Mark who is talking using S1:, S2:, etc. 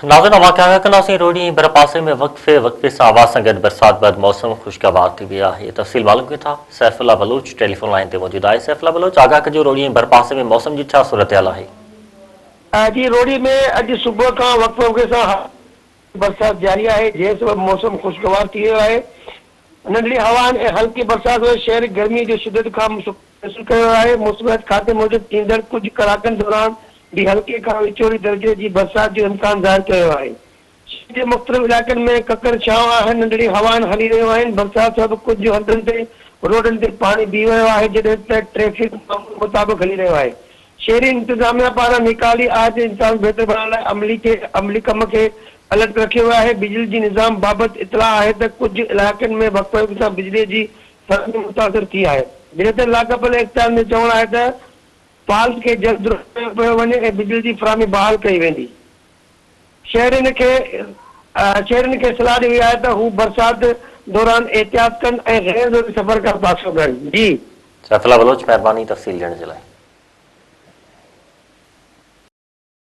S1: ناظرين اوهان کي آگاهه ڪنداسين روهڙي ۽ ڀرپاسي ۾ وقفي وقفي سان هوا سان گڏ برسات بعد موسم خوشگوار ٿي ويو آهي تفصيل معلوم ڪيون ٿا سيف الله بلوچ ٽيليفون لائين تي موجود آهي سيف الله بلوچ آگاهه ڪجو روهڙي ۽ ڀرپاسي ۾ موسم جي ڇا صورتحال آهي.
S2: جي روهڙي ۾ اڄ صبح کان وقفي وقفي سان هوا برسات جاري آهي جنهن سبب موسم خوشگوار ٿي ويو آهي ننڍڙي هوائن ۽ هلڪي برسات سبب شهر گرمي جي شدت کان سڪون محسوس ڪيو ويو آهي، موسميات کاتي موجب ايندڙ ڪجهه ڪلاڪن دوران به هلڪي کان وچولي درجي جي برسات جو امڪان ظاهر ڪيو ويو آهي. شهر جي مختلف علائقن ۾ ڪڪر ڇانو آهن، ننڍڙي هوائن هلي رهيون آهن، برسات سبب ڪجهه هنڌن تي روڊن تي پاڻي بيهي ويو آهي، جڏهن ته ٽريفڪ معمول مطابق هلي رهيو آهي. شهري انتظاميا پاران نيڪالي آهه جي انتظام بهتر بڻائڻ لاء عملي کي عملي ڪم کي الرٽ رکيو ويو آهي، بجلي جي نظام بابت اطلاع آهي ته ڪجهه علائقن ۾ وقفي وقفي سان بجلي جي فراهمي متاثر ٿي آهي. جڏهن ته لاڳاپيل اختيارين جو چوڻ آهي ته فالٽ کي جلد درست ڪيو پيو وڃي ۽ بجلي جي فراهمي بحال ڪئي ويندي. شهرين کي شهرين کي صلاح ڏني وئي آهي ته هو برسات دوران احتياط ڪن ۽ غير ضروري سفر کان پاسو ڪن. جي.
S1: سيف الله بلوچ مهرباني تفصيل ڏيڻ جي لاء.